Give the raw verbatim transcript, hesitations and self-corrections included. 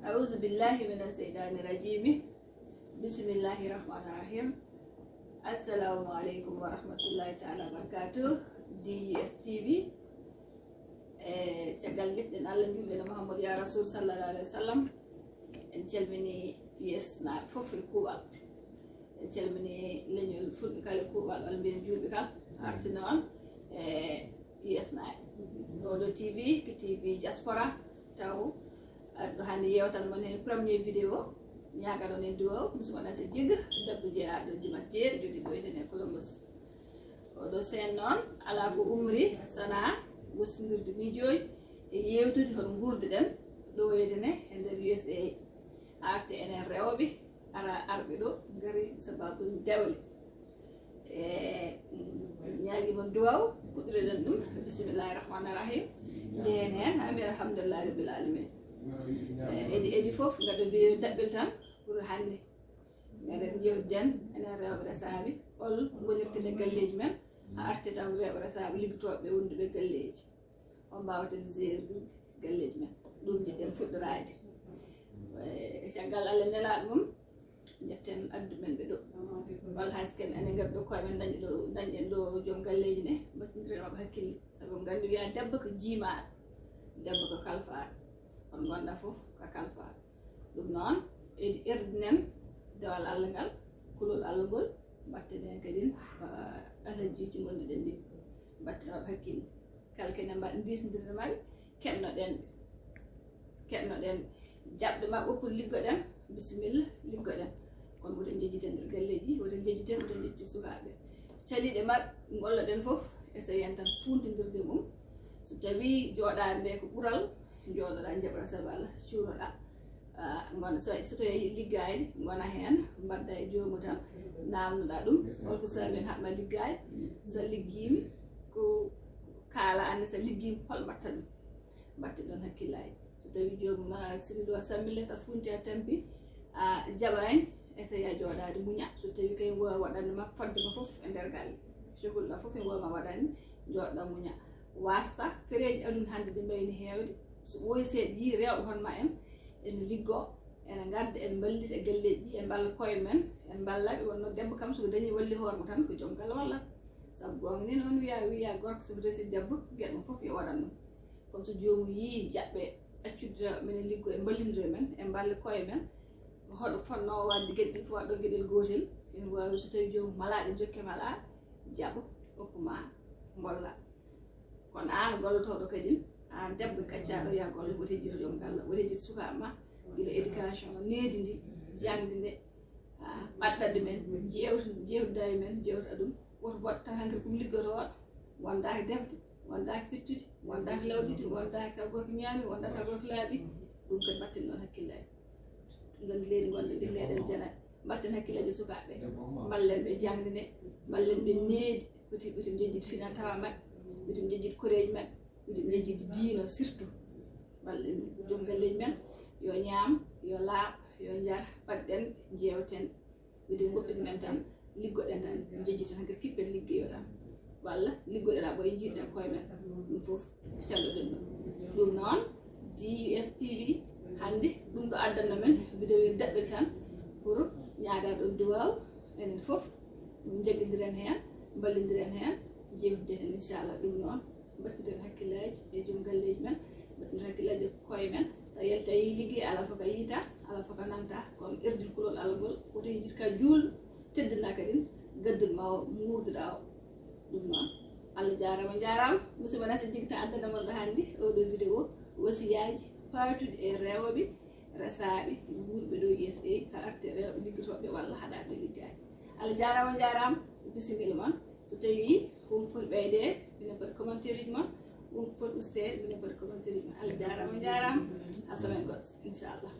أعوذ بالله من الشيطان الرجيم. بسم الله الرحمن الرحيم. السلام عليكم ورحمة الله تعالى وبركاته. D U S T V. E caggal njetɗen Allah, njuulɗen e Muhammadu ya Rasul sallallahu alaihi wasallam, en calmini U S naaɓe fof e kuuɓal. En calmini leñol fulɓe kala e kuuɓal, walla mbiyen juulɓe kala, arti noon e U S naaɓe. Ɗo ɗo T V ko T V diaspora, taw aɗa ɗo hannde yewtan mon heen premier vidéo, ñaagaɗon en duwaw, musidɗo mon Aset Jigga, debbo jeyaaɗo Jumateeri, jooɗiiɗo ɗo e Colombos. Oɗo seen noon alaa ko umri sanaa wostindirde miijooji e yeewtude hono nguurduɗen ɗo wiyetene e nder U S A. Arte enen rewɓe ara arɓe ɗo ngari sababu dewle. E ñaagi mon duwaw, puɗɗireɗen ɗum. Bismillahir Rahmanir Rahim. Njehen heen, amin, alhamdulillahi rabbil alamin. E edi, edi fof ngaɗa video daɓɓel tan pour hannde. Eɗen njewtiden enen rewɓe resaaɓe, hol ngonirten e galleeji men, haa arti taw rewɓe resaaɓe liggotooɓe wonduɓe galleeji. On mbaawaten gérer galleeji men. Ɗum njiɗɗen fuɗɗoraade. E caggal Allah nelaaɗo mum, njetten addu men ɓe ɗo. Walla hay so ken enen ngaddu ɗo koye men dañi ɗo, dañen ɗo joom galleeji ne, mbattindiren maɓɓe hakkille. Sabu nganndi wiya debbo ko jiimaaɗo, debbo ko kalfaaɗo. On ngonda fof ko kalfaaɗo. Ɗum noon, edi erdinen dewal Allah ngal, kulol Allah ngol, mbatten heen kadi, ah, alhajiiji ngonduɗen ɗi, mbatten ɗo hakkille. Kala kene mba-, ndisndirde maɓɓe, keɗnoɗen ɓe. Keɗnoɗen ɓe. Jaɓde maɓɓe pour liggoɗen, bisimilla, liggoɗen. Kono woɗen njejjiten nder galleeji, woɗen njejjiten, woɗen njejjiti sukaaɓe. Caliiɗe maɓɓe, ngolloɗen fof, essayen tan fuuntindirde mum. So tawii jooɗaade nde ko ɓural, njooɗoɗaa, njaɓoɗaa sabu Allah, cuuroɗaa. Ah, ngona, so, so tawii a yiɗi liggaade, ngona heen, mbaɗda e joomum tan, naamnoɗaa ɗum, holko saabi en haɗma liggaade? So a liggiima, ko kaala aan ne, so a liggiima, hol mbaɗta ɗum? Mbaɗte ɗoon hakkillaaji. So tawii joomum, ah, siri ɗo a sammille, so a funti a tampi, a jaɓaani, essaye a jooɗaade muña. So tawii kay waawa waɗande ma fodde ma fof e nder galle. Cogulɗaa fof ene waawa ma waɗande, jooɗoɗaa muña. Waasta, pereeji aduna hannde ɗi mbayni heewde. So ɓooyi seeɗa, yii rewɓe hono ma en, ene liggoo, ene ngadda, ene mballita e galleeji ɗi, en mballa koye men, en mballa ɓe. Wonno debbo kam, so ko dañi walli hoore mum tan, ko joom galle wallat. Sabu goonga ni noon wiya, wiya gorko so ko resi debbo, geɗe mum fof yo waɗan ɗum. Kono so joomum yii jaɓɓe accude minen liggo e mballindira men, e mballe koye men, hoɗo fotnoo waɗde geɗe ɗi fof waɗɗo geɗel gootel, ene waawi so tawii joomum malaa ɗe jokke malaa, jaɓo, okku ma, mbolla. Kono aan gollotooɗo kadi, aan debbo gaccaaɗo yaa golle, woto hejjit joom galle, woto hejjit sukaaɓe ma, gila éducation needi ndi, jaŋde nde, ah, ɓaɗɗande men, jewtu-, jewtuda e men, jewta ɗum. Woto woɗ tan hankadi ko mi liggotooɗo, wondaaki defde, wondaaki fittude, wondaaki lawƴude, wondaaki taw gorko ñaami, wondaaki taw gorko laaɓi. Ɗum kadi mbatten ɗoon hakkillaaji. Nganndi leydi ngonɗen ndi, leyɗen jana. Mbatten hakkillaaji sukaaɓe ɓe. Mballen ɓe jaŋde nde, mballen ɓe needi, ɓe ti-, ɓe ti njejjit fina tawa maɓɓe, ɓe ti njejjit koreeji maɓɓe, ɓe ti njejjit diino surtout. Mballen joom galleeji men, yo ñaam, yo laaɓ, yo njar, mbaɗɗen, jeewten. Mbiɗen goppit men tan, liggoɗen tan, njejjiten hankadi kippen liggeyo tan. Walla liggoɗen a ɓoye njiɗɗen koye men. Ɗum fof calloɗen ɗum. Ɗum noon, D U S T V hannde, ɗum ɗo addanno men vidéo daɓɓel tan pour ñaagaɗon duwaaw enen fof, jaggindiren heen, mballindiren heen, jewtiden heen inchallah. Ɗum noon, mbattiren hakkillaaji e joom galleeji men, mbattiren hakkillaaji e koye men. So a yalti a yii liggey, alaa fof ko a yiita, alaa fof ko a nanta, kono erdin kulol Allah ngol, woto yejjit ka juul, teddina kadi gaddul ma o, nguurduɗa o. Ɗum noon, Allah jaaraama, jaaraama. Musidɓe, nasa jigta addana mon ɗo hannde oɗo vidéo, wasiyaaji paatuɗi e rewɓe, resaaɓe, wuurɓe ɗo U S A, ka arte rewɓe liggotooɓe walla haɗaaɓe liggaaji. Allah jaaraama, jaaraama. Bisimilla mon. So tawii ko ɗum foti ɓeydeede, minen mbaɗa commentaire uji mon. Ko ɗum foti usteede, minen mbaɗa commentaire uji mon. Allah jaaraama, jaaraama. Haa semaine goɗɗo, inchallah.